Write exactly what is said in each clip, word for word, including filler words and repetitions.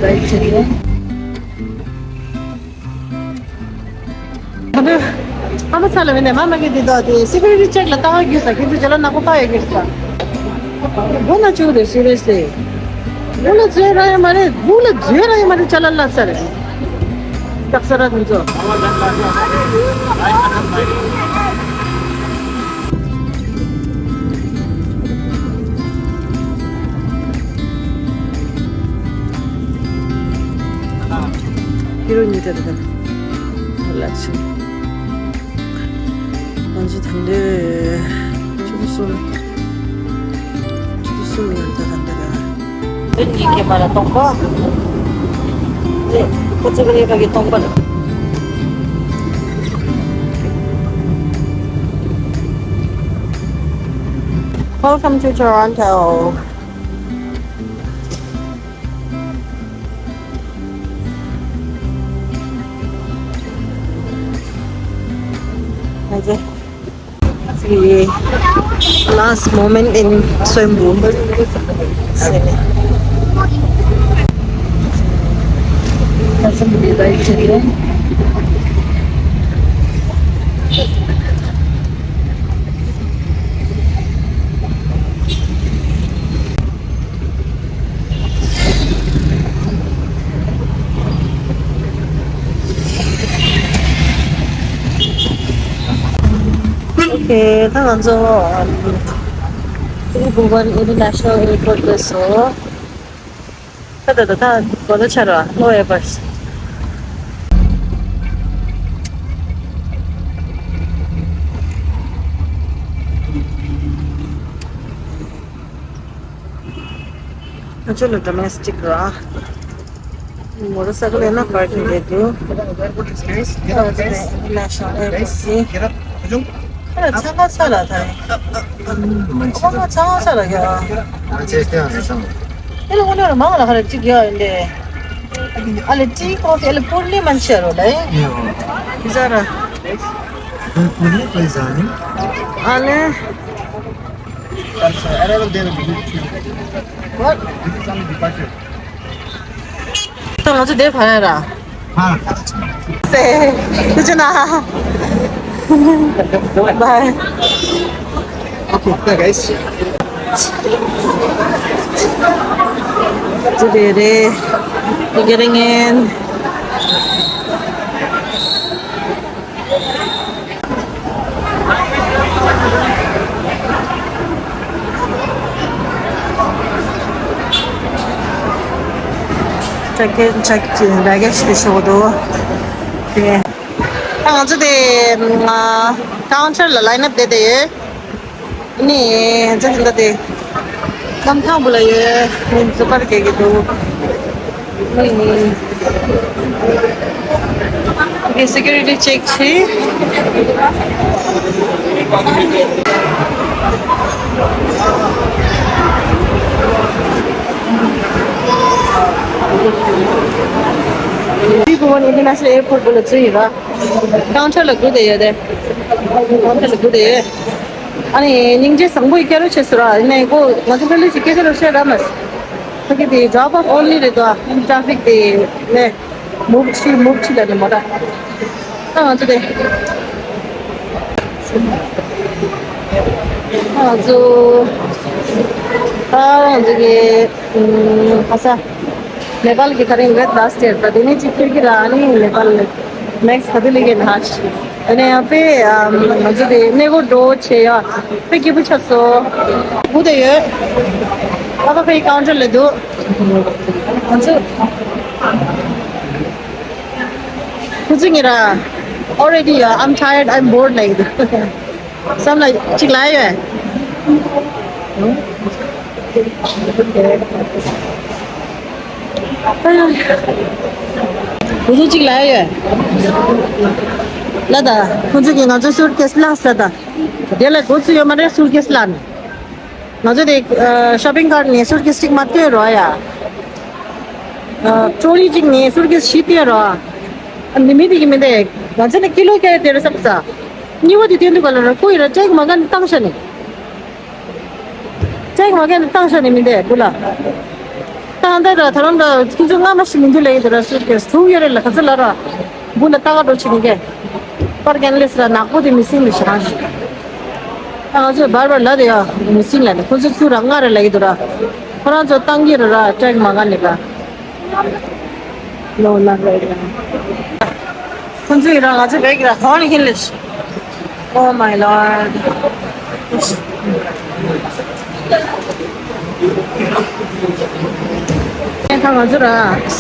ད་ནི་ཨ་མ་ཚ་ལ་མི་ནས་མ་མ་གི་འདི་དོ་དེ་སི་ཀུ་རི་ཊི་ཅེག་ལ་ལྟ་བ་རྒྱུ་ས་ཁྱེད་ཚོ་ཇ་ལ་ནག་པོ་ལྟ་ཡོད་གི་རེད་ས། སྒོ་ན་བཅུག་རེད། སི་རི་ཡས་ལི། སྒོ་ལ་འཛུལ་ར་ཡོད་མ་རེད། སྒོ་ལ་འཛུལ་ར་ཡོད་མ་རེད། ཅ་ལག་བརླག་ས་རེད། སྟག་ས་ར་དེ་ཚོ། ཧི་རོ་ཉི་ད་ད་ལགས་སོ། ང་ཚོ་ད་ལྟ་ཆུ་ཚོད་གསུམ། ཆུ་ཚོད་གསུམ་ཡོད་ད་ད་ལྟ་ད། བོད་ཀྱི་སྐྱེས་པ་ལ་སྟོང་པ། ཁོ་ཚོ་གི་ལས་ཀ་གི་སྟོང་པ་རེད། Welcome to Toronto. Okay. See, last moment in Soyombu. Okay, ད་ང་ཚོ་Tribhuvan International Airport ལ་སོང་། ད་ད་ད་ད་གོ་ལ་ཆ་ར་ལོ་ཨེ་བར། ང་ཚོ་ལ་ཌོ་མེ་སི་ཊིག་ར། མོ་ཊར་སའི་ཀལ་ཡིན་ན་པར་ཀིང་རེད་འདུག་ཨ་ཙི་ནེ་ཤ་ནལ་ཨེར་པོར་ཊི་སི། ཁ་ལ་ཚང་མ་ཚ་ལ་ཐལ། ཁོ་མ་ཚང་མ་ཚ་ལ་ག་ཨ་ཙི་ཀྱང་ཚང་། ཨེ་ལ་ཁོ་ནོར་མང་ལ་ཁ་ལ་ཅིག་ཡོད་ཡིན་ཏེ། ཨ་ལེ་ཏི་ཀོ་ཕི་ཨེ་ལ་པུར་ནི་མན་ཤ་རོ་ལ་ཡིན། ཡོད། ཟ་ར། པུར་ནི་པུར་ཟ་ནི། ཨ་ལེ། Arrival there will be. What? This is only departure. ད་ང་ཚོ་དེ་ཕ་ཡ་ར། ཧ། སེ། ཁུ་ཆུ་ན། Bye. Okay, bye, guys. ཅི་རེད་རེད། We're getting in. Check in, check in, baggage དེ་ཤོག་འདུག་དེ། ད་ང་ཚོ་དེ་ཀའུན་ཊར་ལ་ལའིན་ཨབ་བསྡད་དེ་ཡོད། ནི་ཛ་ཧིན་ད་དེ་གནམ་ཐང་བུ་ལ་ཡོད། ནི་ཛུ་པར་གེ་གི་འདུག་ནི་དེ་སི་ཀུ་རི་ཊི་ཅེག་བྱས། ཏི་རི་བྷུ་ཝན་ཨིན་ཊར་ནེ་ཤ་ནལ་ཨེར་པོར་ཊི་བུ་ལ་ཚུད་ཡིན་ར། ཀའུན་ཊར་ལ་སྒུག་བསྡད་ཡོད་དེ། ཀའུན་ཊར་ལ་སྒུག་བསྡད་ཡོད། ཨ་ནི་སྙིང་རྗེ་བཟང་པོ་ཡི་སྐྱ་རོ་བྱེད་སོ་ར། ཡིན་ནའི་ཁོ་ང་ཚོ་ཕན་ལུས་ཤིག་སྐད་ཆ་རོ་བཤད་ར་མ། ཁ་གི་དེ་ཌོབ་ཨོཕ་ཨོན་ལི་རེད་དོ། ཊ་ཕིག་དེ་ནས་མུག་ཆི་མུག་ཆི་ལ་ནི་མོ་ཊ། ད་ང་ཚོ་དེ། ང་ཚོ། ད་ང་ཚོ་གི་ཨུམ་ཁ་ས། ནེ་པཱལ་གི་ཐ་རིང་རེད་ལ་སི་ཊི་ཡར། ད་དེ་ནས་ཅིག་ཁིར་གི་ར་ནི་ནེ་པཱལ་ནེག་སི་ཧ་དི་ལི་གི་ནཱ་ཤི། དེ་ནས་ཡང་པེ་ང་ཚོ་དེ་གནས་སྐོར་འགྲོ་བྱེད་ཡ་པེ་སྐྱིད་པོ་ཆགས་སོ། སྒུག་བསྡད་ཡོད། ཨ་ཕ་ཕའི་ཀའུན་ཊར་ལ་འདུག་ང་ཚོ། ཁོ་ཚོ་ངེད་ར། Already, uh, I'm tired, I'm bored like this. བསམ་ལ་གཅིག་ལ་ཡོད། ཁོ་ཚོ་གཅིག་ལ་ཡོད། ལ་ད། ཁོ་ཚོ་གིས་ང་ཚོ་སུཊ་ཀེ་སི་བརླགས་ལ་ད། དེ་ལ་གོ་ཚོད་ཡོད་མ་རེད། སུཊ་ཀེ་སི་བརླགས་ནས། ང་ཚོ་དེ་ཤོ་པིང་ཀར་ནས་སུཊ་ཀེ་སི་གཅིག་མ་བཏོན་རོགས་ཡ། ཊོ་ལི་གཅིག་ནས་སུཊ་ཀེ་སི་བཞི་བཏོན་རོགས། འདི་མི་དེ་གི་མི་འདུག་ང་ཚོ་ནི་ཀི་ལོ་བརྒྱ་དེ་རེད་བསམ་ས། གཉིས་པ་དེ་བཏོན་དུས་ག་ལ་ར་ཁོ་ཡི་ར་ཀྲེག་མ་ག་ནས་བཏང་ཤ་ནི། ཀྲེག་མ་ག་ནས་བཏང་ཤ་ནི་མི་འདུག་བུ་ལ། ད་ ཨ་འདི་ར་ཐ་རམ་ར་ཁྱོད་ཚོ་སྔ་མ་ཞིག་མི་འདུག་ལེ་ཡི་དེ་ར་སུཊ་ཀེས་དྲུག་ཡོད་རེད་ལ། ག་ཚོད་ལ་ར་འབུ་ལ་ལྟ་ག་འགྲོ་ཆེ་ནི་གེ་པར་རྒན་ལེས་ར་ནག་པོ་དེ་མི་སིང་ལེ་ཞེ་རང་ཞིག་ཨ་ང་ཚོས་བར་བར་ལ་དེ་ཡ་མི་སིང་ལ་ནི་ཁོ་ཚོ་ཚུར་ར་ང་ར་ལ་ཡི་དེ་ར་ཁོ་རང་ཚོ་བཏང་གི་ར་ར་ཀྲེག་མ་ག་ནི་ར། No, not right now. ཁོང་ཚོས་རང་ང་ཚོ་བེག་ར་གང་ནས་ཁྱེར་ལེ། Oh my lord. ཁ་ང་ཚོ་ར་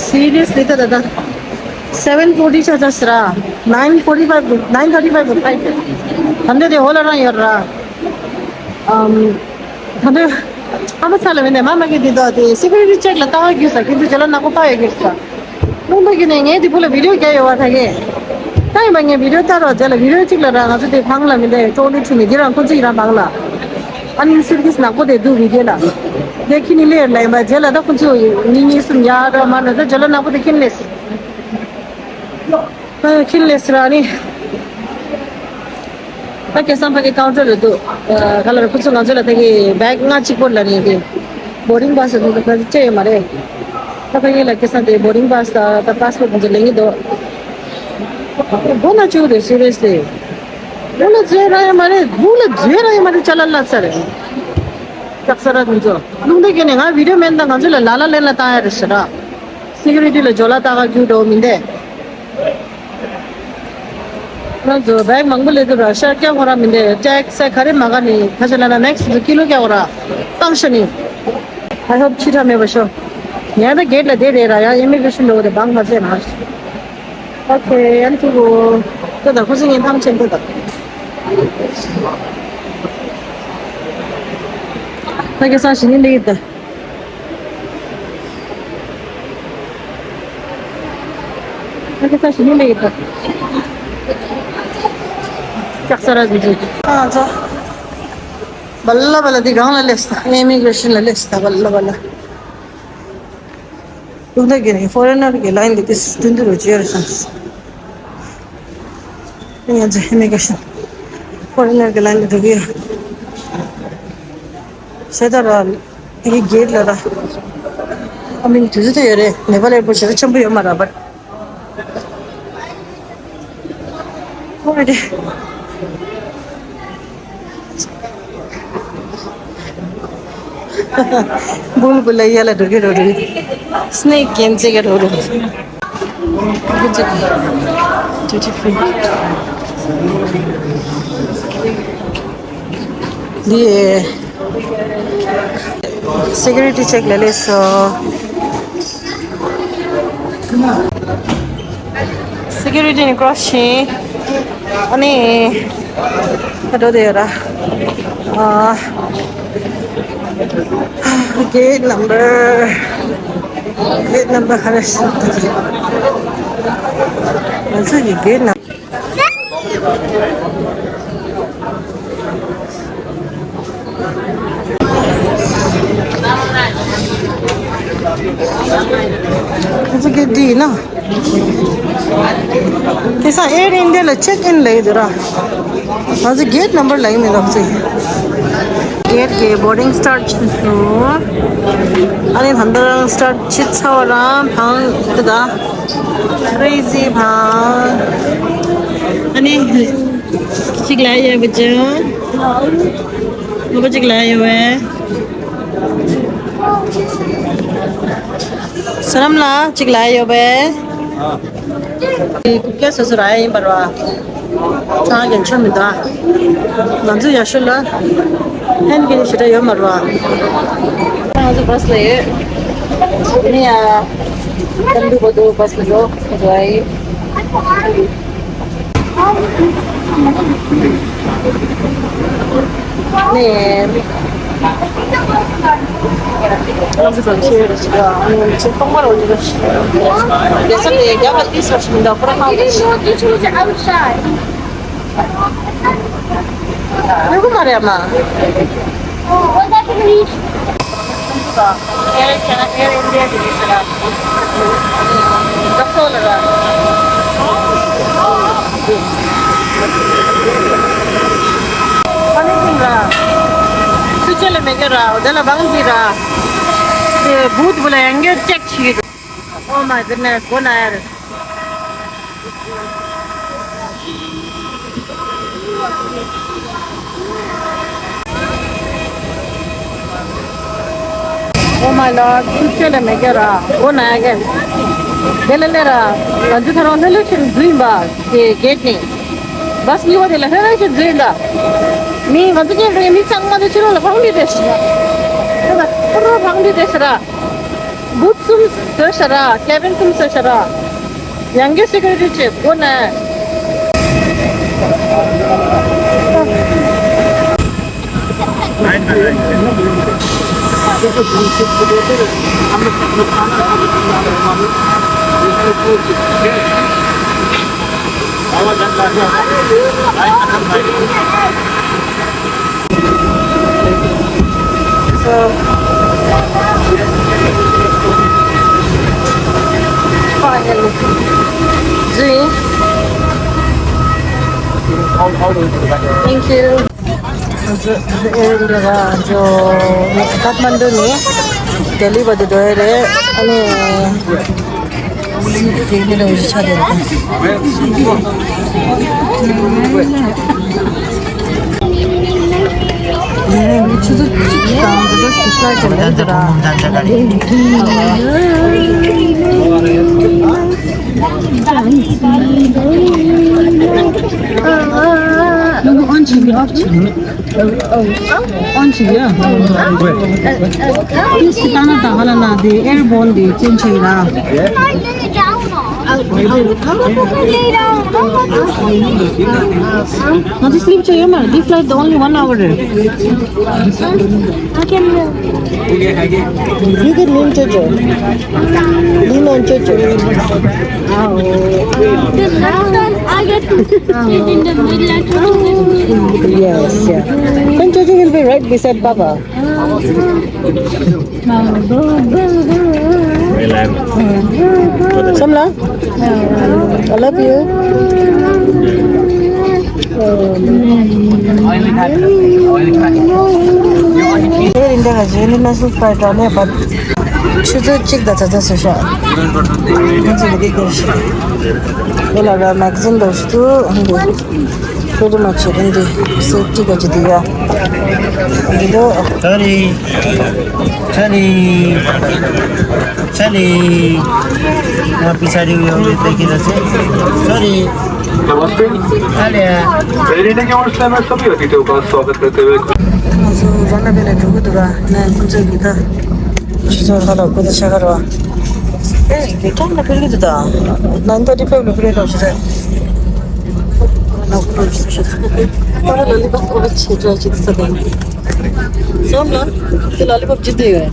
སི་རི་ཡས་ལི་ད་ད་ད་seven forty ཆ་ཆ་སི་ར་nine forty five, nine thirty five flight. ད་འདི་དེ་ཧོ་ལ་རང་ཡོད་ར། ཨམ། ད་དུང་ཨ་མ་ཚ་ལ་མི་ནས་མ་མ་གི་འདི་དོ་དེ་སི་ཀུ་རི་ཊི་ཅེག་ལ་ལྟ་བ་རྒྱུ་ས་ཁྱེད་ཚོ་རྗེས་ལ་ནག་པོ་ལྟ་ཡོད་རྒྱུ་ས། རླུང་རྟ་གི་ནས་ངས་དེ་བུ་ལ་བི་ཌིའོ་རྒྱག་ཡོད་བ་ད་གས། ད་ཡིན་པ་ངས་བི་ཌིའོ་ལྟ་རོགས་རྗེས་ལ་བི་ཌིའོ་གཅིག་ལ་ར་ང་ཚོ་དེ་བང་ལ་མི་འདས་ཀྲོ་ལི་ཁྲི་ནས་འདི་རང་ཁོ་ཚོ་ཡི་རང་བང་ལ། ཨ་ནི་སུར་གིས་ནག་པོ་དེ་འདུག་བི་ཌིའོ་ལ། དེ་ཁྱི་ནི་ལེར་ལ་ཡིན་པ་རྗེས་ལ་ད་ཁོ་ཚོ་གཉིས་གཉིས་གསུམ་ཡར་འགྲོ་མར་འགྲོ་ད་རྗེས་ལ་ནག་པོ་དེ་ཁྱི་ནི་ལེས། ཨ་ཁྱི་ལེས་ར་ནི། ད་ཁ་སང་ཕ་གི་ཀའུན་ཊར་རེད་འདུག་ཨ་ག་ལ་རེད། ཁོ་ཚོ་ང་ཚོ་ལ་ད་གི་བེག་ལྔ་གཅིག་པོ་ལ་ནི་གི་བོར་ཌིང་པཱ་སི་ང་ཚོ་སྤྲད་ཡོད་མ་རེད། ད་ཕ་གི་ལ་ཁ་སང་དེ་བོར་ཌིང་པཱ་སི་དང་ད་པཱ་སི་པོར་ཊི་ང་ཚོ་ལེན་གི་འདུག་སྒོ་ན་བཅུག་རེད། སི་རི་ཡས་ལི། སྒོ་ན་བཟོས་ར་ཡོད་མ་རེད། སྒོ་ལ་བཟོས་ར་ཡོད་མ་རེད། ཅ་ལག་ལ་ཚ་རེད། སྐྱག་ས་ར་དེ་ཚོ་རླུང་རྟ་གི་ནས་ང་བི་ཌིའོ་མེན་ད་ང་ཚོ་ལ་ལ་ལ་ལེན་ལ་བཏང་ཡ་རེད་ཤི་ར། སི་ཀུ་རི་ཊི་ལ་ཇོ་ལ་ལྟ་ག་རྒྱུ་འགྲོ་མི་འདས། ང་ཚོ་བེག་མང་པོ་ལས་དུ་ར་ཤར་སྐྱ་ཁོ་ར་མི་འདས་ཀྲེག་སེ་ག་རེ་མ་ག་ནི་ཁ་ཤས་ལ་ན་ནེག་སི་ཊི་ཀི་ལོ་སྐྱ་ཁོ་ར་བཏང་ཤ་ནི། I hope ཕྱི་དྲག་མེད་པ་ཤོ། ངས་ད་གེ་ཊི་ལ་བསྡད་རེད་ར། ཡང་ཨི་མི་གྷི་རེ་ཤན་འགྲོ་དེ་བང་མ་ཚད་ན། ཨོ་ཁེ་ཨན་ཐུ་གོ། ད་ད་ཁོ་ཚོ་ངས་ཐམ་ཆེན་པོ་ད། ད་གེ་ས་ཞི་ནི་ལི་ད། ང་ཚོ་ས་ཞིག་མིན་པའི་ཡིན་པ། ལྕགས་ས་ར་འདི་ཚོ། ཨ་ཚོ། བལ་ལ་བལ་ལ་འདི་གང་ལ་སླེབས་ས། ཨི་མི་གྷི་རེ་ཤན་ལ་སླེབས་ས། བལ་ལ་བལ་ལ། ལུང་བསྟན་གྱི་ནི་ཕོ་རེ་ནར་གྱི་ལ་ཡིན་འདི་དེ་སྟོན་དུ་རུ་བཅོས་རེད་སམ། ང་ཚོ་ཨི་མི་གྷི་རེ་ཤན། ཕོ་རེ་ནར་གྱི་ལ་ཡིན་འདི་འགྲོ་གི་ཡོད། ཟེར་ད་ར། ཨི་གེ་ཊི་ལ་ར། ཨ་མིན་དུས་ཚོད་ཡོད་རེད། ནེ་པ་ལ་ཨེར་པོར་ཊི་ཞེ་དྲག་ཆེན་པོ་ཡོད་མ་རེད་པ། ཨོ་རེད། བུལ་བུལ་ལ་ཡ་ལ་འགྲོ་གི་རོ་རེད། སི་ནེག་གན་ཙེ་ག་རོ་རེད། Duty free. འདི་སི་ཀུ་རི་ཊི་ཅེག་ལ་སླེབས་སོང་། སི་ཀུ་རི་ཊི་ནི་ཀོ་རོ་སི་བྱས། ཨ་ནི་ད་འགྲོ་དེ་ཡོད་ར། ཨ། གེ་ཊི་ནམ་བར། གེ་ཊི་ནམ་བར་ག་རེ་ཞིག་ང་ཚོ་གི་གེ་ཊི་ནམ། ང་ཚོ་གེ་ཊི་འདི་ཡིན་ན། ཁ་སང་ཨེར་ཨིན་ཌི་ཡ་ལ་ཅེག་ཨིན་ལབ་ཡོད་ར། ང་ཚོ་གེ་ཊི་ནམ་བར་ལབ་ཡོད་མེད་ལབ་ཚེ། གེ་ཊི་གི་བོར་ཌིང་སི་ཊར་ཊི་བྱས་སོང་། ཨ་ནི་ད་ལྟ་རང་སི་ཊར་ཊི་བྱས་ཚར་བ་རང་བང་དེ་ད། ཀེ་རེ་ཛི་བང་། ཨ་ནི་གཅིག་ལ་ཡོད་པ་ཅང་། ངོ་མ་གཅིག་ལ་ཡོད་པས། ས་ལམ་ལ་གཅིག་ལ་ཡོད་པས། དེ་རྐུབ་བཀྱག་སོ་སོ་རག་ཡ་ཡིན་པ་རེད་བ། ཚང་གི་ཆོ་མི་འདུག་ང་ཚོ་ཡག་ཤོས་ལ་ཧན་གྱི་ཞེ་དྲག་ཡོད་མ་རེད་བ། ང་ཚོ་བྷ་སི་ལ་ཡོད། ནི་ཡ། ཀམ་དུ་བ་དུ་བྷ་སི་ལ་འགྲོ་འགྲོ་ཡི། ནས། ང་ཚོ་གང་ཤེས་རེད་ཟེར་ན་ང་ཚོ་སྟོང་པར་འོང་གི་རེད། རྒྱལ་ས་དེ་རྒྱ་གར་ཏི་སོ་ཞིག་མི་འདུག་ཁོ་རང་ཧང་གི་ཡོད་གི་མ་རེད་མ། ཨེར་ཨིན་ཌི་ཡ་གི་རེད་ཟེར་ན། ད་སོ་ལ་ར། ཨ་ནི་ཀུན་ར། སུ་ཆེ་ལ་མེད་གི་ར། དེ་ལ་བང་ཟི་ར། བུད་བུ་ལ་ཡང་བསྐྱར་ཅེག་བྱེད་ཀྱི་འདུག Oh my goodness, go now. Oh my lord, སུ་ཆེ་ལ་མེ་ག་ར། འོ་ན་ཡ་གེ། དེ་ལ་ལེ་ར། ང་ཚོ་ཐ་རང་ལྷོད་ལྷོད་ཕྱིར་འཛུལ་ཡིན་པ། དེ་གེ་ཊི་ནས། བྷ་སི་གཉིས་པ་དེ་ལ་ལྷོད་ལྷོད་ཕྱིར་འཛུལ་ཡིན་ད། མི་ང་ཚོ་ཉལ་འགྲོ་ཡ་མི་ཚང་མ་དེ་ཕྱི་ལོགས་ལ་འཕངས་འདི་དེ་ཤི། ཕྱི་ལོགས་འཕངས་འདི་དེ་ཤི་ར། བུད་གསུམ་བཟོས་ཤ་ར། ཀེ་བིན་གསུམ་བཟོས་ཤ་ར། ཡང་གི་སི་ཀུ་རི་ཊི་ཆེ་ཁོ་ན། So, finally. Zui. Thank you. Air India ra jo Kathmandu ni Delhi bade doire ani. Auntie, yeah. Please, kita na ta hala na de airborne de change hai na. Now this sleep chair, man. This flight the only one hour. You can name Jojo. You know Jojo. Yes, yeah. Then Jojo will be right beside Papa. Samla, I love you. Air India has international flight on air, but ཆུ་ཚོད་གཅིག་དང་ཙག་ཙག་ཟེར་ཤག་ང་ཚོ་གི་འདི་སྐྱེལ་ཤག་འདི་ལ་ར་མེག་ཛིན་འདྲ་ཞིག་འདུག་འདི་pretty much འདི་safety ག་ཅི་འདི་ཡ། འདི་འདུག Sorry. Sorry. Sorry. Happy sorry, we always take it as sorry. नमस्ते। अरे। रेलवे के ओर से मैं सभी अतिथियों का स्वागत करते हुए ང་ཚོ་ར་ན་བེ་ལ་འགྲོ་གི་འདུག་ག་ནས་ཁོང་ཚོ་གི་ད་ཆུ་ཚོད་ཧ་ལ་གོ་ད་ཆ་ག་ར་བ། ཨེ་གི་ཀྲང་ལ་ཕེབས་གི་འདུག་ད། ནང་ད་རི་ཕེབས་ལ་ཕེབས་ལ་ཞུ་ད། ལ་ཕེབས་ལ་ཞུ་ད། ཁོ་ར་ལ་ལི་པ་ཨོ་ཆེ་ཅོ་ཅི་ད་ད། སོམ་ལ་དེ་ལ་ལི་པ་ཅི་དེ་ཡོད།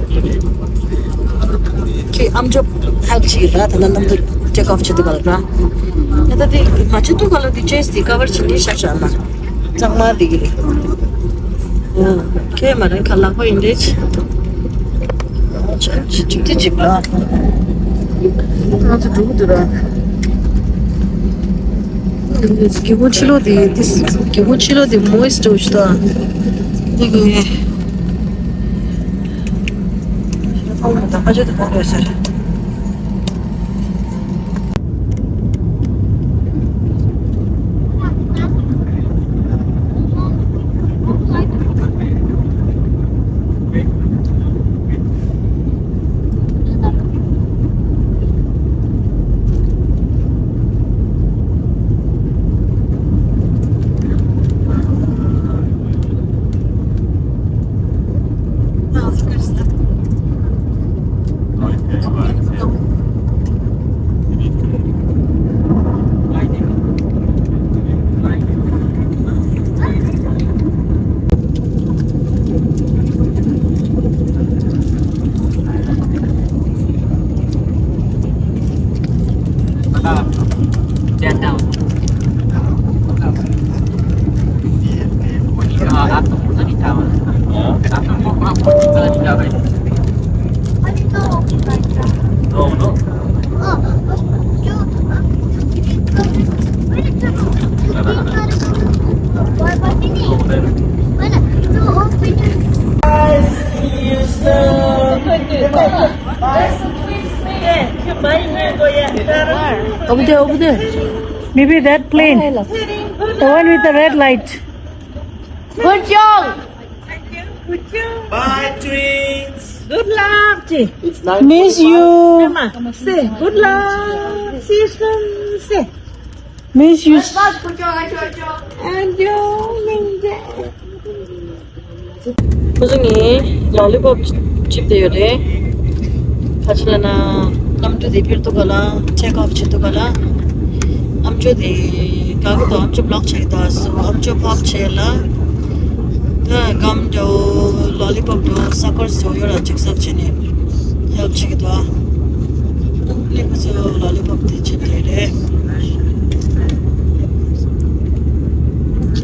ཁྱེད་ཨམ་ཅོག་ཧེལ་བྱེད་ཀྱི་ར། ད་ནང་ནང་དུ་ཊེག་ཨོཕ་བྱེད་དུས་ག་ལ་ར། ད་ལྟ་དེ་མ་བྱེད་དུས་ག་ལ་དེ་ཅེས་དེ་ཀ་བར་བྱེད་ནས་བཞག་བཞག་ན། གཙང་མ་དེ་གི་རེད། ཨོ་ཁྱེད་མ་རན་ཁ་ལག་པ་ཡིན་དེ་ཆེ། ཅིག་ཅིག་ཅིག་ཅིག་ལ། ང་ཚོ་འགྲོ་གི་འདུག་ར། སྒེའུ་ཁུང་ཕྱི་ལོགས་དེ་དེ་སྒེའུ་ཁུང་ཕྱི་ལོགས་དེ་མོ་ཨིས་ཊི་ཞུ་ད། དེ་གི། ད་ཁ་ཆེ་དེ་ག་རེ་ཟེར། Over there, over there. Maybe that plane. The one with the red light. Good job. Bye, twins. Good luck. Miss you. Mama, say good luck. See you soon. Say. Miss you. Good job, good job. And you, Minja. ཁོ་ཚོ་ངའི་ལོ་ལི་པོབ་ཅིབ་དེ་ཡོད་རེད། ཁ་ཆེ་ལ་ན་གནམ་གྲུ་དེ་ཕེབས་འདུག་ག་ལ། ཊེག་ཨོཕ་བྱེད་འདུག་ག་ལ། ཨམ་ཅོ་དེ་ག་གི་དོ་ཨམ་ཅོ་བི་ལོག་བྱེད་ཀྱི་འདུག་སོ་ཨམ་ཅོ་པོབ་བྱེད་ལ། ད་གམ་འདྲ་བོ་ལོ་ལི་པོབ་འདྲ་བོ་ས་ཀར་སོ་ཡོད་ལ་ཅིག་སག་བྱེད་ནས་ཧེལཔ་བྱེད་ཀྱི་འདུག་ཨ་ལེ་ཁོ་ཚོ་ལོ་ལི་པོབ་དེ་ཅིབ་དེ་རེད།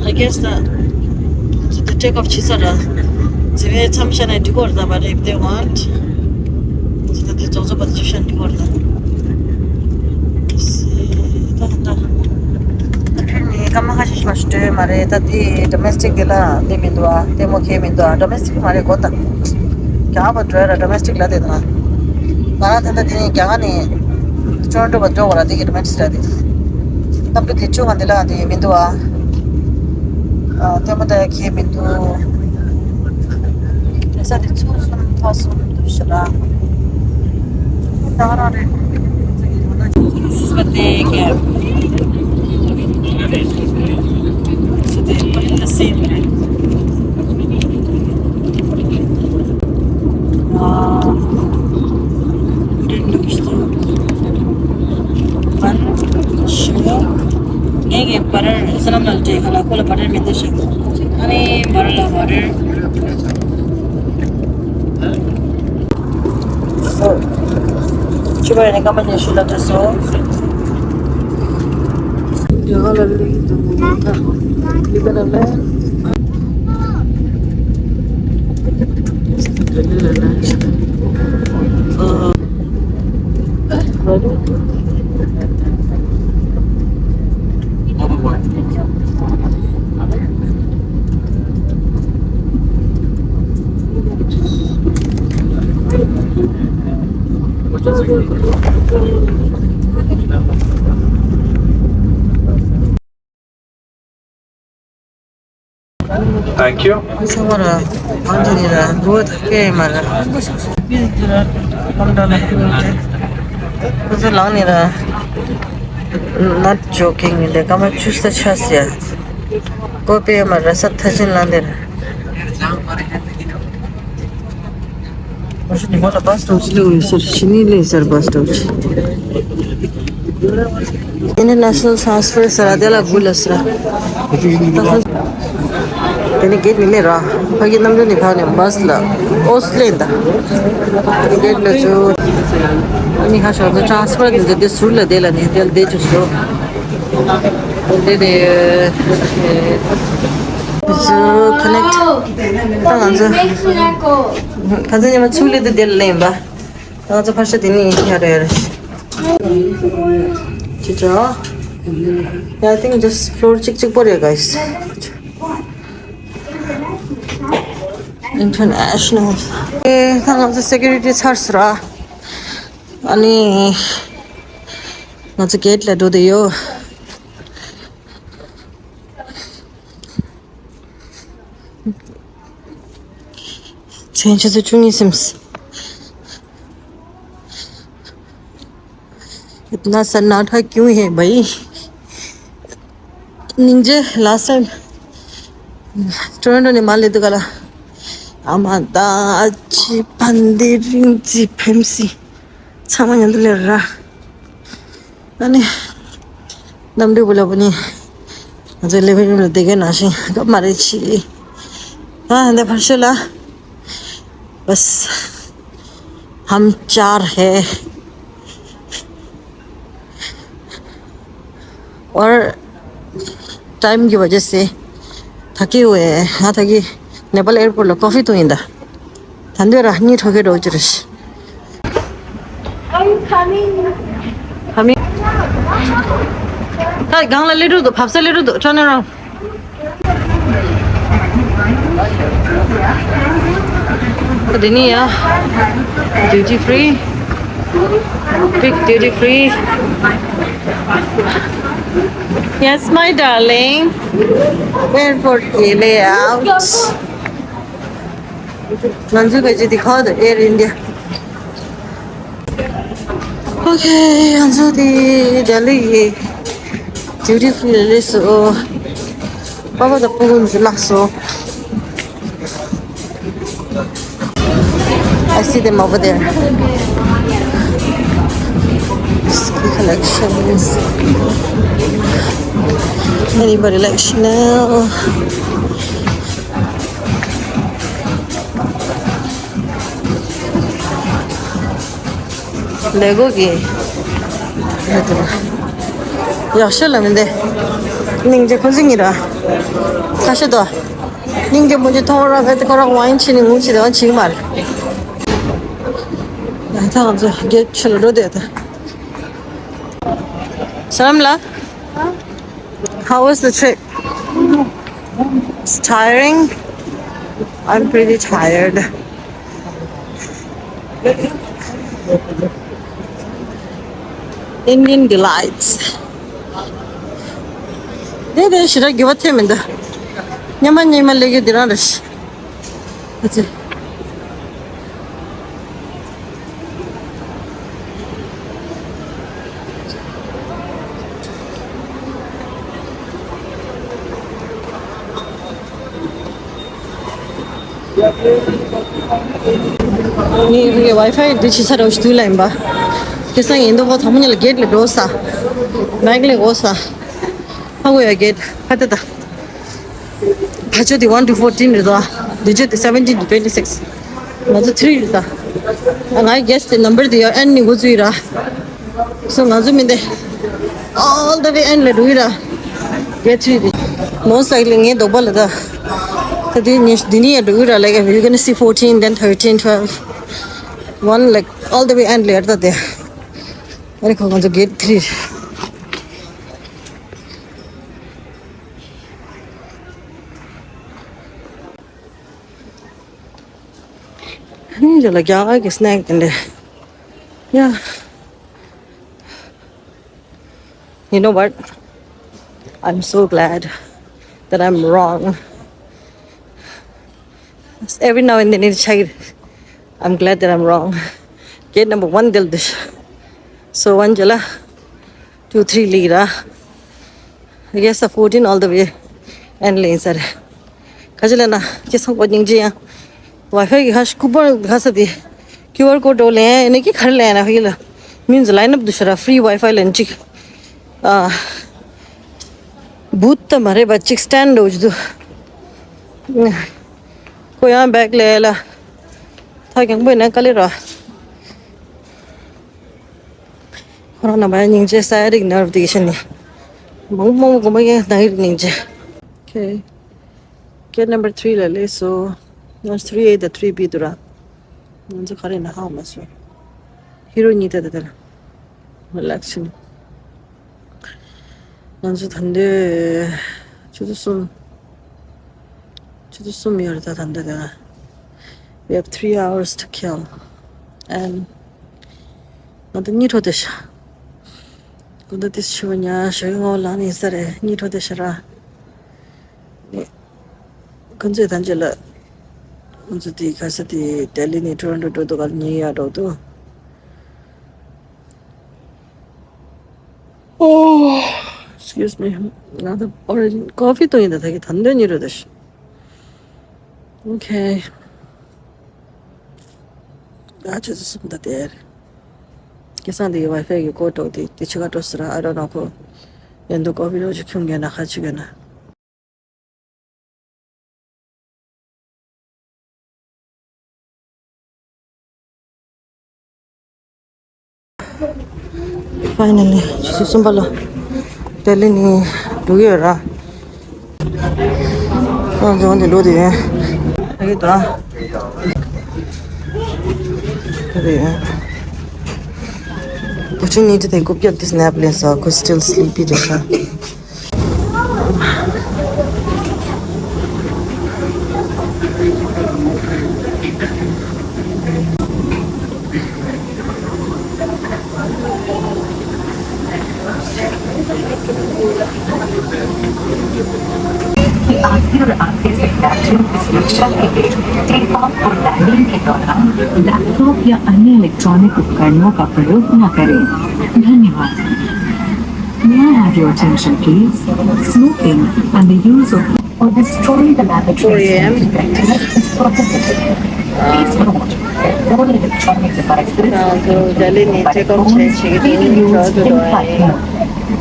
I guess that the take off chisa ra. Zive cham shana diko ra ba if they want. Zive de zozo ba jishan diko ra. Ta ta. Ni kama ha shish ma shte mare ta di domestic de la de mindwa, de mo ke mindwa, domestic mare kota. Kya ba dra domestic la de na. Ba ta ta ni kya ni Toronto ba jo ra de domestic la de. ནམ་དུས་དེ་བཅུ་ང་འདི་ལ་འདི་མི་འདུག་ཨ། ཨ་ལྟད་མོ་ལྟ་ཡ་ཁྱད་མི་འདུག་ས་དེ་ཚུགས་སོང་ཐག་སོང་འདུག་ཤི་ར། ད་རང་རེད། སིས་པ་དེ་ཀེ། སི་དེ་པ་རིན་ད་སེ་པ་རེད། ཨ། རིན་འདུག་ཤི་ད། ང་གི་བ་རར་ས་ལམ་ལ་བྲེལ་ག་ལ་ཁོ་ལ་བ་རར་མི་འདུག་ཤག་ཨ་ནི་བ་རར་ལ་བ་རར། ཅི་བ་ཡིན་ནི་སྐར་མ་ཉི་ཤུ་ལ་འདུག་སོ། རྒྱ་གར་ལ་ལུས་འདུག་ད་ལུས་པ་ལ་ལས། Thank you. ཚང་མ་ར་ཨང་ཅི་ནི་ར་འགྲོ་ཐག་ཀེ་མ་ར། ཁོ་ཚོ་ལང་ནི་ར། Not joking ཡིན་ཏེ་སྐར་མ་བཅུ་ས་ཆ་ཟེར། ཀོ་པེ་མ་ར་ས་ཐ་ཆེན་ལང་ནི་ར། International transfer ཟེར་དེ་ལ་དགུ་ལ་ཟེར། དེ་ནི་གེད་ནི་མེད་ར། ཕ་གི་གནམ་གྲུ་ནི་ཕ་ནི་བྷས་ལ་ཨོ་སི་ལེན་ད། གེད་ལ་ཚུ། ཨ་ནི་ཁ་ཤོར་ཚུ་transfer ནི་དེ་ཟུར་ལ་དེ་ལ་ནི་དེ་ལ་དེ་ཆུ་སོ། དེ་དེ། ཚུ་ཁ་ནེག་ད་ང་ཚོ། ཁ་ཚ་ཉི་མ་ཚུགས་ལེ་དེ་དེ་ལ་ལེན་པ། ང་ཚོ་ཕར་ཤ་དེ་ནི་ཡ་རེ་ཡ་རེ། ཅི་ཅོ། Yeah, I think just floor གཅིག་གཅིག་པོ་རེད་guys. International. ཨེ་ད་ང་ཚོ་security ཚར་སོང་ར། ཨ་ནི་ང་ཚོ་གེད་ལ་འགྲོ་དེ་ཡོད། མཚན་ཆུ་ཚོད་བཅུ་གཉིས་ཟིན། इतना सन्नाटा क्यों है भाई? निंजे last time Toronto ने मार ले तो गला। आमादा अच्छी पंदिरिंग जी फेमसी। छामा यंदले रा। ཨ་ནི། གནམ་གྲུ་བུ་ལ་བུ་ནི། ང་ཚོའི་ལེ་བི་རུམ་ལ་བསྡད་མཁན་ནང་བཞིན་སྐབས་མ་རེད་ཆི། ཨ་འདི་ཕར་ཤོད་ལ། बस हम चार है। और टाइम की वजह से थके हुए हैं। ང་ད་གི་ནེ་པཱལ་ཨེར་པོར་ལ་ཀོ་ཕི་འཐུང་ཡིན་ད། ད་འདོད་ར་གཉིད་ཁྲོ་གི་འགྲོ་ཅི་རེད། I'm coming. Coming. ད་སྒང་ལ་སླེབས་འགྲོ་འདུག་བབས་ས་སླེབས་འགྲོ་འདུག Turn around. འདི་ནི་ཡ། duty free. Big duty free. Yes, my darling. Airport के लिए out. ང་ཚོ་ག་ཅི་འདི་ཁོ་ད་Air India. Okay, ང་ཚོ་འདི་ལྡི་ལི་ཡི་duty free ལ་སླེབས་སོང་། པ་ཕ་དང་སྤུ་གུ་ཚོ་བརླག་སོང་། I see them over there. Ski collections. Anybody like Chanel? ལེ་གོ་གི། ཡག་ཤོས་ལ་མི་འདེ། སྙིང་རྗེ་ཁོ་ཚོ་གཉིས་ར། ཁ་ཤས་དོ། སྙིང་རྗེ་མོ་ཅི་མཐོང་ར་བས་ཏེ་ཁོ་ར་ཝའིན་ཕྱིན་ནས་ངུ་ཕྱིན་དེ་བ་ཕྱིན་མ་རེད། ཡང་ད་ང་ཚོ་གེ་ཊི་ཕྱི་ལ་འགྲོ་བསྡད་ད། Salam la. How was the trip? It's tiring. I'm pretty tired. Indian delights. དེ་དེ་ཞེ་དྲག་འགྱུར་བ་ཐེབས་མི་འདུག་སྙེ་མ་སྙེ་མ་ལེགས་ཀྱི་འདི་རང་རེད། ཨ་ཙི། ངའི་ཝའི་ཕའི་འདི་ཕྱི་ས་རོ་ཞིག་དུས་ལ་ཡིན་པ། ཁེ་སང་ཡིན་དུ་བོ་ཐ་མ་ཉིད་ལ་གེ་ཊི་ལ་འགྲོ་ས། མེག་ལ་འོ་ས། ཧ་གོ་ཡ་གེ་ཊི་ཕ་ཏི་ད། ཕ་ཆོ་དེ་one to fourteen རེད་དོ། འདི་ཆོ་དེ་seventeen to twenty six། ང་ཚོ་three རེད་ད། ང་གེ་སི་དེ་ནམ་བར་དེ་ཡོད་ཨན་ནི་འགོ་ཚུགས་ཡིན་ར། སོ་ང་ཚོ་མི་འདི། All the way end ལ་འགྲོ་ཡིན་ར། གེ་ཊི་three དེ། Most likely ངའི་རྡོག་པ་ལ་ད། ད་དེ་ཉི་འདི་ནི་ཡ་འགྲོ་ཡིན་ར། Like, you're gonna see fourteen, then thirteen, twelve. One, like, all the way end ལ་ཡར་ད་དེ། ཨ་རེ་ཁོ་ང་ཚོ་གེ་ཊི་three། ཨ་ནི་ཇ་ལ་རྒྱ་གར་གྱི་སི་ནེག་དེ་འདྲ། Yeah. You know what? I'm so glad that I'm wrong. Every now and then it's like, I'm glad that I'm wrong. Gate number one དེ་ལ་འདུག So one ཇ་ལ། Two, three ལིག་ར། I guess the fourteen all the way and ལེན་ས་རེད། ག་ཅི་ལ་ན་ཁྱེད་ཚང་པོ་སྙིང་རྗེ་ཡང་། ཝའི་ཕའི་གི་ཧ་ཤི་ཀུ་པོན་ག་ས་དེ། ཀིའུ་ཨར་ཀོ་ཌི་འགྲོ་ལེན་ནས་ཀྱི་ག་རེ་ལེན་ན་ཧི་ལ། མིན་ཛི་ལའིན་ཨབ་དུ་ཤ་ར་ཧྥི་རི་ཝའི་ཕའི་ལེན་ཅིག་ཨ། བུད་ད་མ་རེད་པ་ཅིག་སི་ཊེན་ཌི་འགྲོ་རྒྱུ་དུ། ཁོ་ཡང་བེག་ལས་ལ། ཐག་རྒྱང་པོ་ཡིན་ན་དཀའ་ལས་ར། ཁོ་རང་རྣམ་པ་སྙིང་རྗེ་ས་ཡ་རིག་ནར་བ་དེ་གི་ཤན་ནི། མང་པོ་མང་པོ་གོམ་པ་ཡང་ནང་ཡིག་སྙིང་རྗེ། Okay. Gate number three ལ་སླེབས་སོ། ང་three A དང་three B འདུག་ར། ང་ཚོ་ག་རེ་ཡིན་ན་ཧ་གོ་མ་སོང་། ཧི་རོ་གཉིས་དེ་དེ་དེ་ལ། རི་ལེག་སི་བྱས་ནས། ང་ཚོ་ད་ལྟ་ཆུ་ཚོད་གསུམ། ཆུ་ཚོད་གསུམ་ཡོད་རེད་ད་ད་ལྟ་དེ་ལ། We have three hours to kill. And ང་ཚོ་གཉིད་ཁྲོ་དེ་ཤ། དགོང་དག་ཏིས་ཆུ་བ་ཉ་ཞོགས་ཀྱི་ངོ་ལངས་ནས་ས་རེད་གཉིད་ཁྲོ་དེ་ཤ་ར། ནི། ཁོ་ཚོས་ད་འཇོལ་ལ། ཁོ་ཚོ་དེ་ག་ས་དེ་ལྡི་ལི་ནས་ཊོ་རོན་ཊོ་འགྲོ་འདུག་ག་ཉིན་ཡར་འགྲོ་འདུག Oh, excuse me. ང་ད་ཨོ་རེ་ཇི་ཀོ་ཕི་བཏུང་ཡིན་ད་ད་གི་ད་འདོད་ཉིན་རེད་ད་ཤི། Okay. ད་ཆུ་ཚོད་གསུམ་ད་དེར། སྐལ་བཟང་དེ་གི་ཝའི་ཕའི་གི་ཀོ་ཊོག་དེ་དེ་ཆུ་ཁ་འགྲོ་ཟེར་ར་ཨ་རོ་ན་ཁོ། ཡན་དུ་ཀོ་ཕི་རོ་ཅིག་ཁྱུང་གི་ན་ཁ་ཆུ་གི་ན། Finally, ཆུ་ཚོད་གསུམ་པ་ལ་ལྡི་ལི་ནས་འགྲོ་གི་ཡོད་ར། ང་ཚོ་འདི་འགྲོ་དེ་ཡོད། ཨ་ཡོད་ད། འགྲོ་དེ་ཡོད། བུ་ཆུང་གཉིས་ཀྱི་དེ་རྐུབ་བཀྱག་དེ་སི་ནེབ་ལེན་སོང་། ཁོ་still sleepy རེད་ཤག सुरक्षा के लिए take off और लैंडिंग के दौरान लैपटॉप या अन्य इलेक्ट्रॉनिक उपकरणों का प्रयोग न करें। धन्यवाद। May I have your attention, please? Smoking and the use of or destroying the laboratory four a m. Is prohibited. Please note that all electronic devices, mobile phones, may be used in flight mode.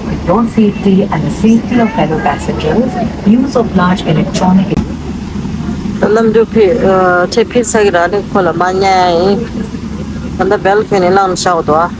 For your safety and the safety of fellow passengers, use of large electronic ད་ནམ་རྒྱུན་ཕི་ཨ་ཁྲལ་ཕི་ས་གི་ར་ནི་ཁོ་ལ་མ་ཉལ་ཡིན། ད་ལྟ་བེལ་ཁོ་ནི་ནང་ཤག་འདུག་ཨ།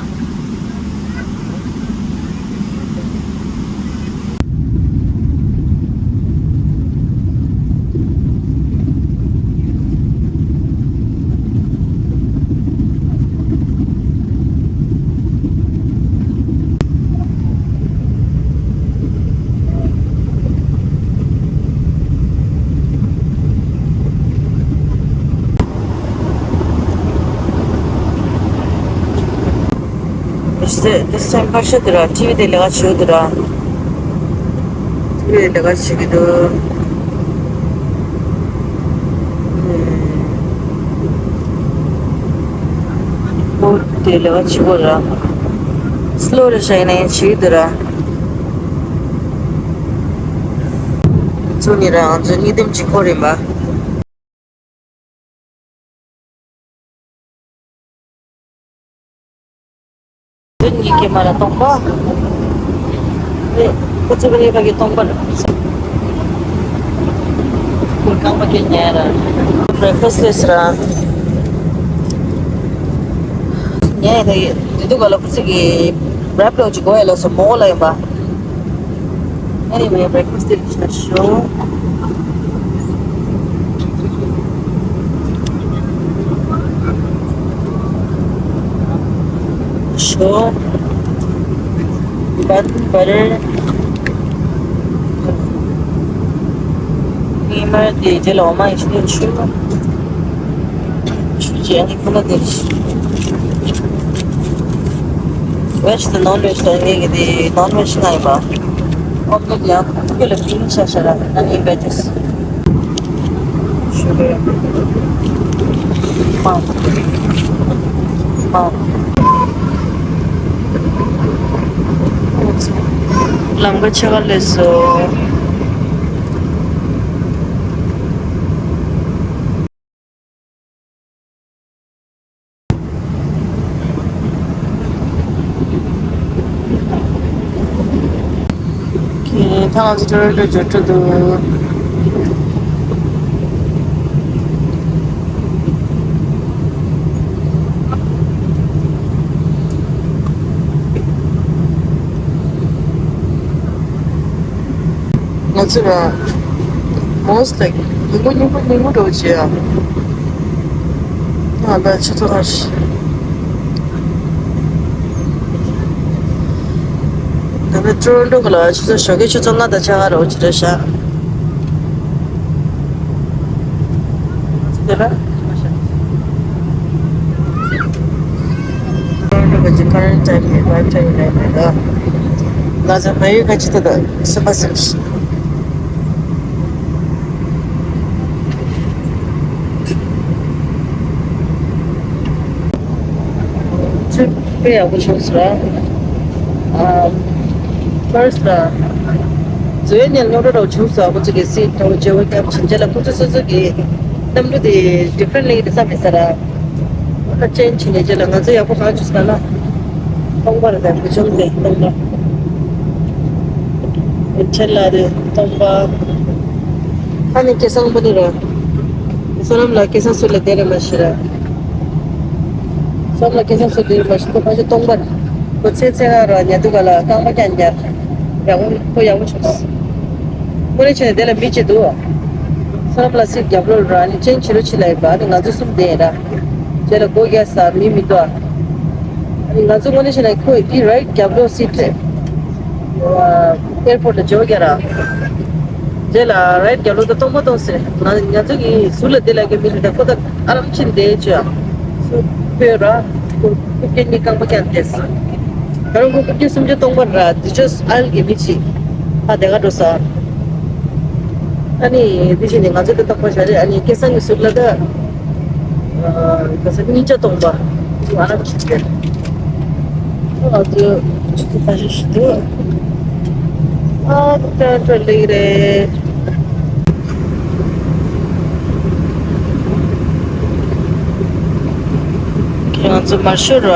སེ་དེ་སེམས་ཁ་ཤ་དེ་ར་ཊི་ཝི་དེ་ལས་ཀ་བྱེད་དེ་ར། ཊི་ཝི་དེ་ལས་ཀ་བྱེད་ཀྱི་འདུག་ཨོ་དེ་ལས་ཀ་བྱེད་དགོས་ར། སི་ལོ་རེ་ཤ་ཡིན་ན་ཡང་བྱེད་ཀྱི་འདུག་ར། ཚོ་ནི་ར་ང་ཚོ་གཉིས་ལྡེམ་གཅིག་ཁོ་རེད་མ། ཉིན་གྱི་མ་ལ་སྟོང་པ། ཨེ། ཁོ་ཚོ་བ་ལས་ཕ་གི་སྟོང་པ་རེད། ཁོ་རྐང་པ་སྐྱེ་ཉལ་ར། བྷི་རེག་ཕ་སི་ལས་ར། ཉལ་ཡ་དེ་དུས་ག་ལ་ཁོ་ཚོ་གི་རེབ་ལོ་ཅིག་གོ་ཡ་ལ་སོ་མོ་ལ་ཡིན་པ། Anyway, breakfast is just show. Show. Bun, butter. Creamer, the jello, my shoe. Jenny, come on, this. Veg དང་non-veg དང་ངེད་ཀྱི་དེ་non-veg ན་ཡིན་པ། ཨོམ་ལེ་ཊི་ཡང་ཁུ་ལ་པིང་ཤ་ཤ་ར་ཨ་ནི་veggies། ཤུ་གར། མ། མ། ལམ་ཁ་ཕྱེད་ཀ་སླེབས་སོང་། ཁྱེད་ཐང་ལ་ཚོ་ཊོ་རོན་ཊོ་འབྱོར་འགྲོ་འདུག་ང་ཚོ་ར་most like ཉིན་གུང་ཉིན་གུང་ཉིན་གུང་འགྲོ་བྱེད་ཨ། ང་ད་ཆུ་ཚོད་ཁ་ཤས། ད་ནི་ཊོ་རོན་ཊོ་གི་ལ་ཆུ་ཚོད་ཞོགས་ཀའི་ཆུ་ཚོད་ལྔ་དང་ཕྱེད་ཀ་རེ་བྱེད་རེད་ཤག་དེ་ལ། ཀ་རན་ཊི་ཊའིམ་ནི་ལའིབ་ཊའིམ་ལ་ཡིན་ད། ང་ཚོ་བལ་ཡུལ་ཁ་ཆེ་ད་ད་སེམས་པ་སེམས་ཤིང་། ཚུར་དཔེ་ཡག་པོ་བྱུང་སོང་ར། ཨ། ཕར་སི་ཊི་ལ། མཛོད་ནས་སློབ་གྲྭ་རུ་བྱུང་སོང་། ཁོ་ཚོ་གི་སི་ཊི་ཐོག་བརྗེ་པོ་བརྒྱབ་ཕྱིན་ཆད་ལ་ཁོ་ཚོ་སོ་སོ་གི་གནམ་གྲུ་དེ་ཌི་ཕ་རེན་ཊི་ལེགས་ཀྱི་བསམ་མེད་ས་ར། ཁོ་ཅེན་ཇི་བྱས་ནས་རྗེས་ལ་ང་ཚོ་ཡག་པོ་གང་བྱུང་ཟེར་ན། སྟོང་པ་རེད་དང་། བུ་ཆུང་དེ་སྟོང་པ། ཁྲེལ་ལ་རེད་སྟོང་པ། ཨ་ནི་སྐལ་བཟང་པོ་ནི་ར། བསོད་ནམས་ལགས་སྐལ་བཟང་སུ་ལ་བསྡད་རེད་མ་ཤེས་ར། བསོད་ནམས་ལགས་སྐལ་བཟང་སུ་ལ་བསྡད་རེད་མ་ཤེས། ཁོ་ཕ་ཆེ་སྟོང་པ་རེད། ཁོ་ཚེ་ཚེ་ག་ར་ཉལ་དུས་ག་ལ་རྐང་པ་བརྐྱངས་ཉལ། ཡག་པོ་ཁོ་ཡག་པོ་བྱུང་སོང་། ཁོ་རེ་བྱས་ནས་དེ་ལ་མི་གཅིག་འདུག་བསོད་ནམས་ལགས་སི་རྒྱབ་ལོགས་ར་ནི་ཅེན་ཇི་རུ་ཕྱི་ལ་ཡིན་པ། ཨ་ནི་ང་ཚོ་གསུམ་བསྡད་ཡིན་ར། རྗེས་ལ་སྒོ་རྒྱག་ས་མི་མི་འདུག་ཨ་ནི་ང་ཚོ་དངོས་གནས་བྱས་ན་ཁོ་ཡི་རའིཊ་རྒྱབ་ལོགས་སི་ཊི་རེད། ཨེར་པོརཊ་ལ་འཇོག་རྒྱ་ར། རྗེས་ལ་རའིཊ་རྒྱབ་ལོགས་ད་སྟོང་པ་སྟོང་ཟེར། ང་ང་ཚོ་གི་ཟུར་ལ་བསྡད་ལ་གི་མི་རེད། ད་ཁོ་ད་ཨ་རམ་ཕྱིན་བསྡད་བྱོས་ཨ། སུ་སྤོས་ར། ཁོ་རྐུབ་བཀྱག་གཉིས་རྐང་པ་བརྐྱངས་བསྡད་སོང་། ད་རུང་ཁོ་རྐུབ་བཀྱག་སུམ་ཅུ་སྟོང་པ་ར། དེ་ཆོས་ཨལ་གི་མི་གཅིག་ཕ་དེ་ག་འགྲོ་ས། ཨ་ནི་དེ་བཞིན་ནི་ང་ཚོ་དེ་ཏོག་པ་བྱ་རེད། ཨ་ནི་སྐལ་བཟང་གི་ཟུར་ལ་ད་ག་ས་གཉིས་ཆ་སྟོང་པ་ང་རང་ཁྱི་རེད། ང་ཚོ་ཆུ་ཚོད་ཁ་ཤས་ཤིག་འདུག་ཨ་ཏྲ་ཏྲ་ལེགས་རེད། ཁྱེད་ང་ཚོ་མར་ཤོར་བ།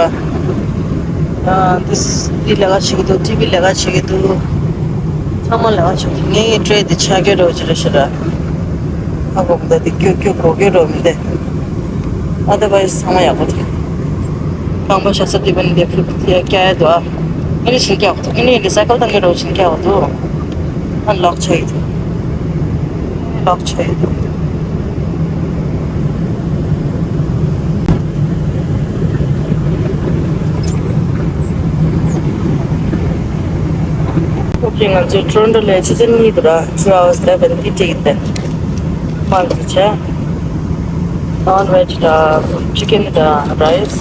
ཨ་འདི་འདི་ལས་ཀ་བྱེད་ཀྱི་འདུག་ཊི་ཝི་ལས་ཀ་བྱེད་ཀྱི་འདུག་ཚང་མ་ལས་ཀ་བྱེད་ཀྱི་འདུག་ངའི་ཊི་རེ་འདི་ཆག་སྐྱོ་རོ་ཅི་རེད་ཤི་ར། ཨ་གོ་མི་འདུག་འདི་སྐྱོ་སྐྱོ་གོ་སྐྱོ་རོ་མི་འདུག་ཨ་ད་བ་ཡི་ཚང་མ་ཡག་པོ་རེད། ཁང་པ་ཤ་ས་འདི་བ་ནི་འདི་ཕུ་ཐི་ཡ་སྐྱ་ཡ་འདུག་ཨ་ཨ་ནི་ཤི་སྐྱ་འོ་འདུག་ཨ་ནི་འདི་སའི་ཀལ་བཏང་གི་རོ་ཅི་སྐྱ་འོ་འདུག་ཨ་ལོག་ཆ་ཡི་འདུག་ལོག་ཆ་ཡི་འདུག་ཨོ་ཁེ། ང་ཚོ་ཊོ་རོན་ཊོ་ལ་ཆུ་ཚོད་གཉིས་འདུག་ར། Two hours left and fifty in there. མང་ཆེ་ཆ་non veg དང་chicken དང་rice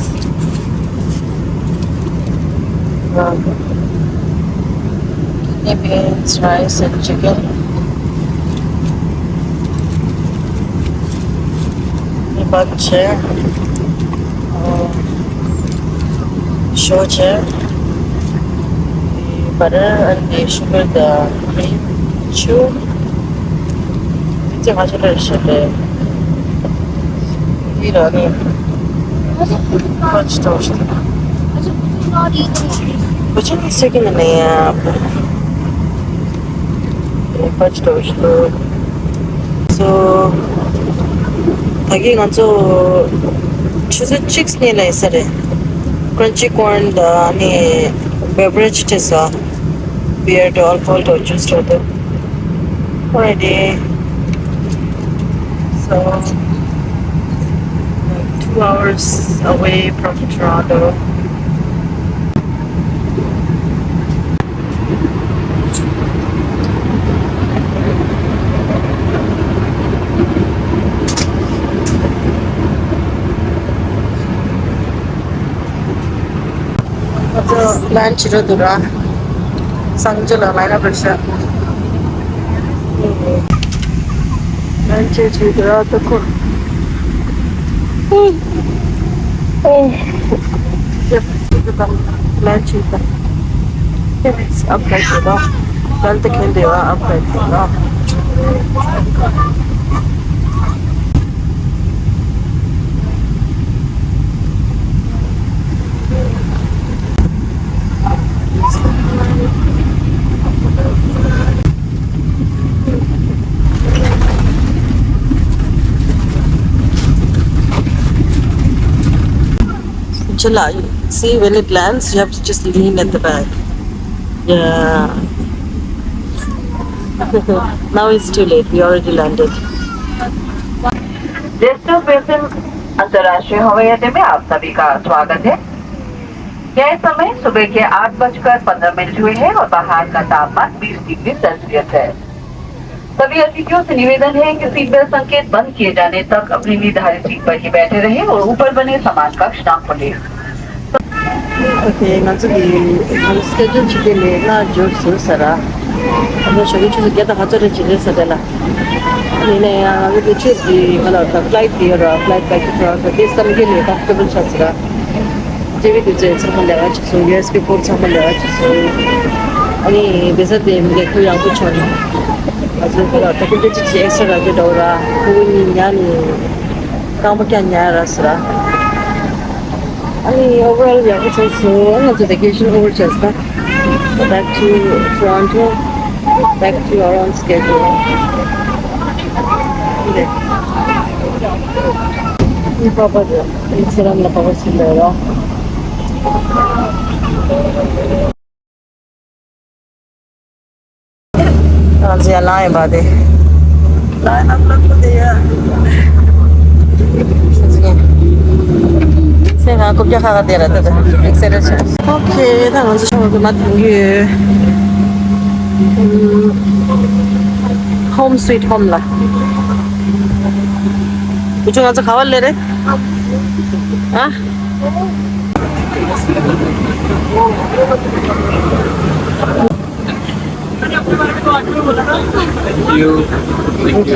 kidney beans, rice and chicken. Bunch. Shoche. Butter and the sugar, the cream, chew. It's a much better shape. You know, French toast. Which is second in the, uh, French toast. So, ད་གིན་ང་ཚོ་ཆུ་ཚོད་གཅིག་སྔོན་ལ་ཡིན་ས་རེད། Crunchy corn དང་ཨ་ནི་beverage སྤྲད་ས། Beer དང་alcohol དང་juice དང་དང་། Alrighty. So, like two hours away from Toronto. ང་ཚོ་ལན་བྱེད་འགྲོ་འདུག་ར། སང་ཇོ་ལ་ལའིན་ཨབ་རེད་ཤག་ལན་བྱེད་བྱེད་འདུག་ར་ད་ཁོ། ཨོ། ལན་བྱེད་ད། ཨབ་ཁ་ཡི་ད། ལན་ད་ཁེན་དེ་བ་ཨབ་ཁ་ཡི་ད། See, when it lands, you have to just lean at the back. Yeah. Now it's too late. We already landed. जेस्टर बेसिन अंतर्राष्ट्रीय हवाई अड्डे में आप सभी का स्वागत है। यह समय सुबह के आठ बजकर पन्द्रह मिनट हुए हैं और बाहर का तापमान बीस डिग्री सेल्सियस है। सभी अतिथियों से निवेदन है कि सीट बेल्ट संकेत बंद किए जाने तक अपनी निर्धारित सीट पर ही बैठे रहें और ऊपर बने समान कक्ष ना खोलें। Okay, ང་ཚོ་གི་ང་ཚོ་སི་ཀེ་ཇུལ་བྱེད་མཁན་ནས་སྔ་འབྱོར་ཟེར་ས་ར། ང་ཚོ་ཞོགས་ཀའི་ཆུ་ཚོད་བརྒྱ་དང་ལྔ་བཅུ་རེ་བྱེད་རེད་ས་རེད་ལ། ཡིན་ན་ཡང་ང་ཚོ་གི་ཆེད་ཀྱི་ང་ལ་ད་ཕ་ལའིཊ་དེ་ཡོད་ར། Flight back to Toronto དེ་བསམ་གི་ལས་ཀ་ཀེ་བལ་ཆགས་ཟེར་ར། ཇེ་བི་དེ་ཚོས་ཚང་མ་ལས་ཀ་བྱེད་སོང་། ཡུ་ཨེས་པི་ཀོར་ཚང་མ་ལས་ཀ་བྱེད་སོང་། ཨ་ནི་བེ་ས་དེ་མི་ལས་ཁུར་ཡག་པོ་བྱུང་ནས། ང་ཚོ་ཁོ་ལ་ད་ཁུར་ཏེ་ཅི་ཅི་ཨེག་སི་ཊ་ར་ཀེ་འདྲ་བོ་ར། ཁོ་གཉིས་ཉལ་ནས་རྐང་པ་བཀྱག་ཉལ་ར་ཟེར་ར། ཨ་ནི་overall ཡག་པོ་བྱུང་སོང་། ང་ཚོ་vacation over བྱས་ད། Back to Toronto, back to our own schedule. ཨི་པ་པ་རེད། ཨི་སི་རམ་ལ་པ་པ་ཞིག་ལས་རོགས། ང་ཚོ་ཡར་ལངས་ཡིན་པ་དེ། ལའིན་ཨབ་ལ་ཁོ་དེ་ཡ། ང་ཚོ་ཡིན། སེམས་ཁ་རྐུབ་བཀྱག་ཁ་ཁ་དེ་ར་དེ་དེ། ཨེག་སའི་ཊེཌ་ཆགས། ཨོ་ཁེ། ད་ང་ཚོ་ཤོག་གི་མ་ཐོན་གི་ཡོད། Home sweet home ལ། བུ་ཆུང་ང་ཚོ་ག་བ་སླེབས་རེད། ཨ། Thank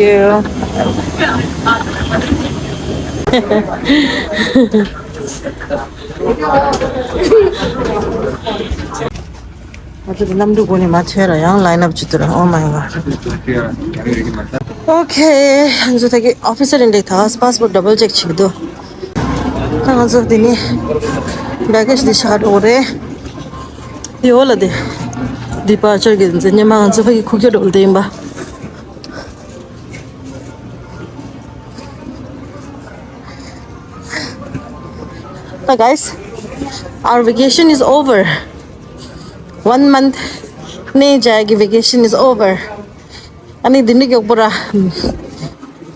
you. ང་ཚོ་གནམ་གྲུ་སྒུག་ནས་མ་ཐོན་ར་ཡང་ལའིན་ཨབ་བྱེད་དུ་ར། Oh my god. Okay. ང་ཚོ་ད་གི་ཨོ་ཕི་སར་ཡིན་དེ་ད་པཱས་པོར་ཌབ་བལ་ཅེག་བྱེད་ཀྱི་འདུག་ད་ང་ཚོ་དེ་ནས་བྷེ་གེ་ཇི་དེ་ཤག་འགྲོ་གི་རེད། ཡོད་ལ་དེ། ཌི་པར་ཅར་གི་མཚན་ཉི་མ་ང་ཚོ་ཕ་གི་ཁུག་ཀྱོག་འགྲོ་ལ་དེ་ཡིན་པ། ད་guys, our vacation is over. One month ནས་ཇའི་གི་vacation is over. ཨ་ནི་འདི་འདྲ་མགྱོགས་པོ་ར།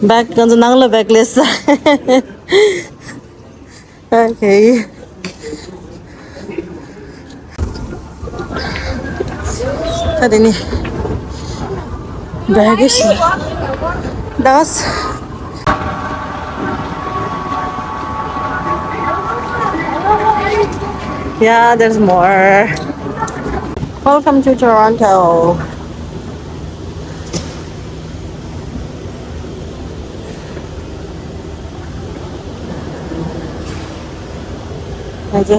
བྷེག་ང་ཚོ་ནང་ལ་བྷེག་སླེབས་ས། Okay. ད་དེ་ནི་བྷེ་གེ་ཇི་དང་Yeah, there's more. Welcome to Toronto. ང་ཚོ་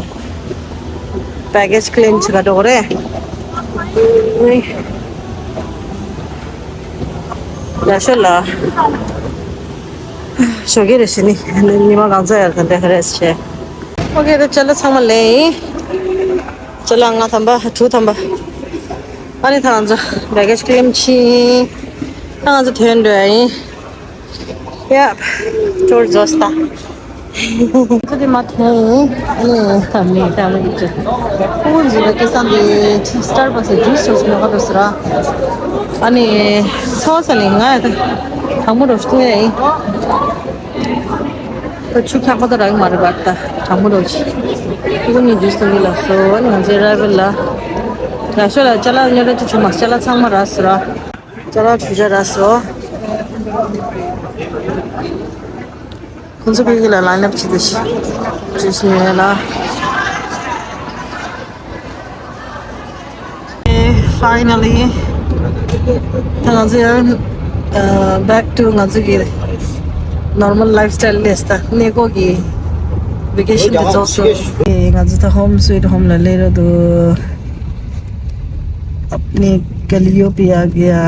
བྷེ་གེ་ཇི་ཀི་ལེམ་བྱེད་ག་འགྲོ་གི་རེད། ཡག་ཤོས་ལ། ཞོགས་ཀས་རེ་བཞིན་ནི་ཉི་མ་གང་ཚ་ཡར་ག་འདྲ་ག་རེ་བྱས། Okay, ད་ཅ་ལག་ཚང་མ་ལེན་ཡིན། ཅ་ལག་ལྔ་ཐམ་པ་དྲུག་ཐམ་པ། ཨ་ནི་ད་ང་ཚོ་བྷེ་གེ་ཇི་ཀི་ལེམ་ཕྱིན། ད་ང་ཚོ་ཐོན་འགྲོ་ཡ་ཡིན། Yep. Tour Zosta. ཚོ་དེ་མ་ཐོན་ཡིན། ཨ་ནི་ད་མི་ད་མི་ཅི། ཁོ་བོ་འཛུལ་བའི་སྐལ་བཟང་དེ་སི་ཊར་བྷག་སི་ཇུས་ཞིག་ཉོ་ག་འགྲོ་ཟེར་ར། ཨ་ནི་ཚོ་ས་ནི་ང་ད་དྲང་མོ་རོ་ཤི་ཐུང་ཡ་ཡིན། ད་ཆུ་འཁྱག་པ་ད་རག་མ་རེད་པ། ད་དྲང་མོ་རོ་ཤི། ཁོ་གཉིས་ཇུས་ཐུང་གི་ལ་སོ། ཨ་ནི་ང་ཚོའི་ར་བེལ་ལ། ཡག་ཤོས་ལ་ཅ་ལག་ཉོ་ར་ཅི་ཆུ་མ་ཅ་ལག་ཚང་མ་རག་ཟེར་ར། ཅ་ལག་ཆུ་ཇ་རག་སོ། ཁོང་ཚོ་ཕ་གི་ལ་ལའིན་ཨབ་བྱེད་དུ་ཞིག་བྱེད་བཞིན་ཡོད་ལ། Finally, ད་ང་ཚོ་ཡང་back to ང་ཚོ་གི་normal lifestyle ལས་ད་གནས་སྐོར་གྱི་vacation དེ་རྫོགས་སོང་། ང་ཚོ་ད་home sweet home ལ་སླེབས་ར་འདུག अपने गलियों पे आ गया।